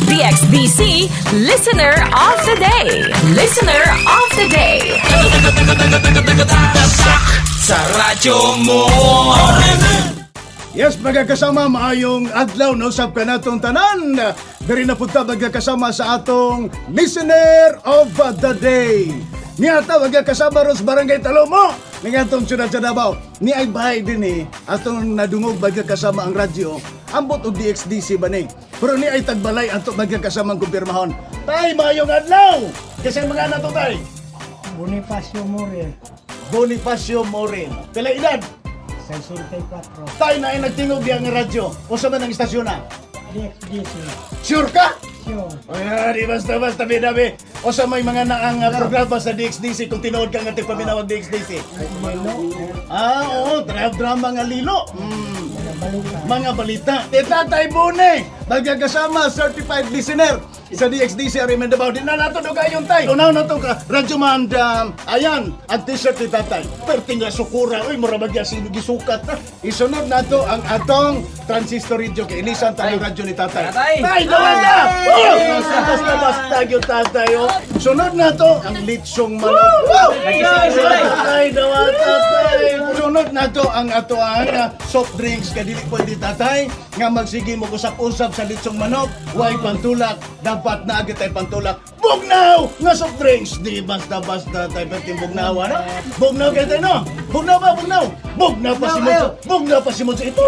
DXDC Listener of the Day. Listener of the Day. Sa radyo mo. Yes, mga kasama, maayong adlaw no sab kanatong tanan. Diri na pud ta, mga kasama, sa atong Listener of the Day. Niya ta, mga kasama, ros Barangay Talomo. Ning atong syudad sa Davao. Ni ay bahay din eh atong nadungog, mga kasama, ang radyo. Ambot og DXDC ba ni? Pero ni ay tagbalay ato, mga kasama, ang kumpirmahon. Tay, maayong adlaw. Kasi mga anak to, tay. Bonifacio More. Bonifacio Morin. Pila edad? 64. Tay, na ay nagtingog diya nga radyo. Usa man ang istasyon na? DXDC. Sure ka? Sure. Ay, di basta basta bidabi. O sa may mga naang programa sa DXDC kung tinuod ka nga tigpaminaw og DXDC. Lilo. Ah, oo, drama nga lilo. Mga balita. Mga balita. Eh, Tatay Bune, magkakasama, certified listener sa DXDC Arimen Davao. Di na nato dugayon, tay. Unaw na to ka, Radyo Man, ayan, ang t-shirt ni tatay. Perting nga sukura, uy, mura bagya gisukat na. Isunod na to ang atong transistor radio kay ilisan tayo radyo ni tatay. Tatay! Tay, dawan na! Oh! Basta basta gyud tatay, oh. Sunod na to ang litsong manok. Wow! Tatay, dawan tatay. Sunod na to ang ato ang soft drinks kay dili pwede, tatay, nga magsige mo usap-usap sa litsong manok, way pantulak, dapat na agad tay pantulak. Bugnaw nga soft drinks, di basta basta tay perting bugnaw ano? Bugnaw kay tay no? Bugnaw ba bugnaw? Bugnaw pa si Monso. Bugnaw pa si Monso ito.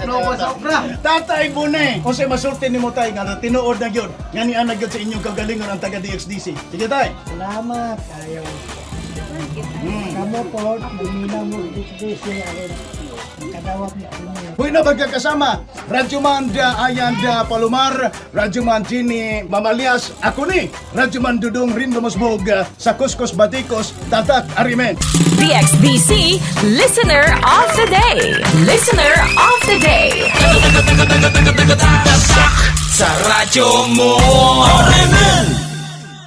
No, sobra. Tatay Bune, unsay masulti nimo, tay, nga tinuod na gyud nga niana gyud sa inyong kagalingon ang taga DXDC? Sige, tay. Salamat. Ayaw. Kamo po, maminaw mo DXDC. Aron, kadawat mo kami. Huy na magkakasama, Radyo Man da Ayan da Palomar, Radyo Man Gini Mamalias, ako ni Radyo Man Dudong Rin Lumusbog sa Kuskos Batikos, Tatak Arimen. DXDC Listener of the Day. Listener of the Day. Sa radyo mo.